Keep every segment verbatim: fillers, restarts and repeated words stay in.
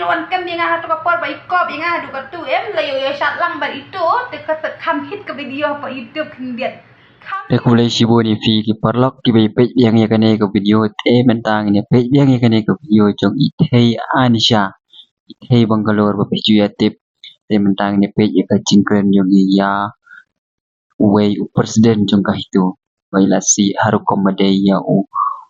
Wan kem ïa nga ha tu ka por ba i kop ïa nga ha tu ka tu em la ïoh ïoh shat lang ba itu te ka kham hit ka video ha YouTube khyndiat. Te khublei shibun ïa phi ki paralok kiba ïa peit biang ïa kane ka video. Te mynta ngin ïa peit biang ïa kane ka video jong i Thei Anisha, i Thei Bangalore ba phi ju ïa tip. Te mynta ngin ïa peit ïa ka jingkren jong i ïa uwei u president jong ka HITO. Ba i la sih ha rukom ba dei ïa u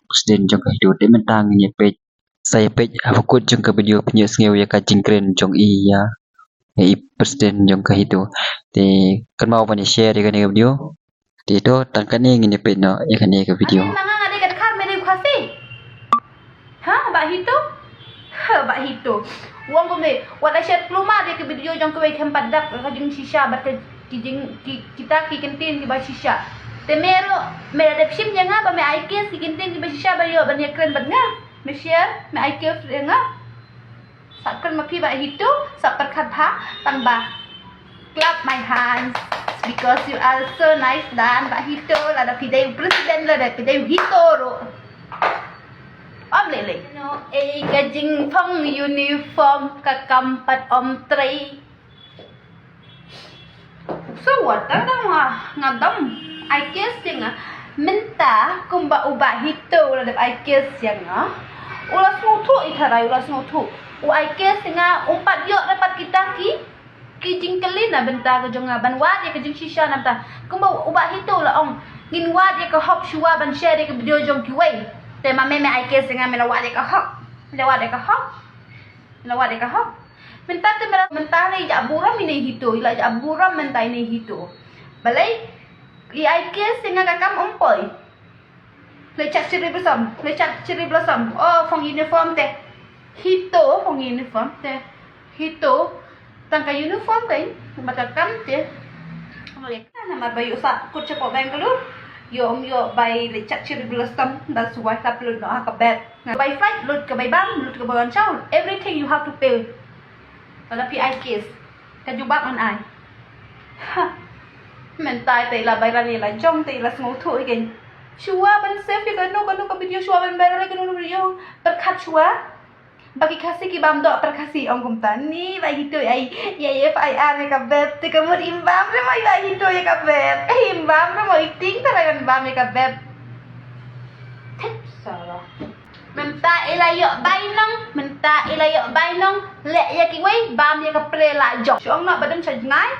president jong ka HITO. Te mynta ngin ïa peit, sa ïa peit ha bakut jong ka video phin ïohsngew ïa ka jingkren jong i ïa, ïa i president jong ka HITO. Te kynmaw ban ïa share ïa kane ka video. Te to tang kane ngin ïa peit noh ïa kane ka video. Nga nga dei ka dkhar me dei Khasi. Ha, Bah HITO? Ha, Bah HITO. Wang ko me, wat la share kluma de ke video jong ko wei kem padak ka jingshisha bad ka ki jing ki kita ki kyntien kiba shisha. Te me ruh me la dep shim ïa nga ba me ai case ki kyntien kiba shisha ba ïoh ban ïakren bad nga. Me share, me ai case ïa nga. Sa kren ma phi Bah HITO, sa pyrkhat bha, tang ba. Clap my hands because you are so nice dan Bah HITO, lada phi dei u president, lada phi dei u HITO ruh. Om lei lei. No, ei ka jingthong uniform ka kam pat om trei. So wat dang dang nga nga dang ai case ïa nga mynta kumba u Bah HITO u la dep ai case ïa nga. U la sngewthuh i tharai u la sngewthuh. U ai case ïa nga um pat ïoh re pat kita ki ki jingkylli na bynta ka jong nga ban wad ïa ka jingshisha na bynta. Kumba u Bah HITO u la ong ngin wad ïa ka hok shuwa ban share ïa ka video jong kiwei. Te ma me me ai case ïa nga me la wad ïa ka hok. Me la wad ïa ka hok. Me la wad ïa ka hok. Mynta te me la mynta ne i la burom ine i HITO, i la burom mynta ine i HITO. Balei i ai case ïa nga ka kam um poi. Leit chat Cherry Blossom, leit chat Cherry Blossom. Oh, phong uniform te. HITO phong uniform te. HITO tang ka uniform te. Bad ka kam te. Namar ba ïoh sah kut shapoh Bangalore. Ïoh um ïoh bai leit chat Cherry Blossom. That's why ka lut noh ha ka bed. Nga bai flight, lut ka bai bam, lut ka bai wan shaw. Everything you have to pay. Lada phi ai case ka jubab ngan ai. Ha. Mynta te i la viral i la jong te i la sngewthuh i kein. Shuwa ban save ïa kano kano ka video, shuwa ban viral ïa kano kano video. Pyrkhat shuwa. Ba ki Khasi ki bam doh pyrkhasi ong kumta. Ni Bah HITO ai ïa FIR ïa ka beb. Te ka mut im bam re mo i Bah HITO ïa ka beb. Im bam re mo i ting tara kan bam ïa ka beb. Thep sala. Mynta i la ïoh bainong, mynta i la ïoh bainong, leh ïa kiwei bam ïa ka pre la jong. Shu ong noh ba dang sha jngai.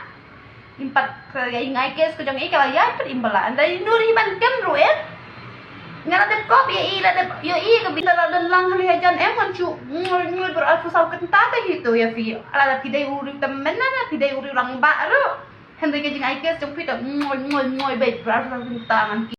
Im pat ka ïa i ngai case ka jong i ka la ïaid pat im ba la. Ynda i nur i ban kem ruh em. Nga la dep kop ïa i la dep ïoh i ka bynta la don lang ha ri hajan em ngan shu ngul ngul ber alfu saw kynta ta hi to ïa phi. Ala da phi dei u riewtymmen na phi dei u riewrangbah ruh. Hynrei ka jingai case jong phi ta ngul ngul ngul beit ber alfu saw kynta ngan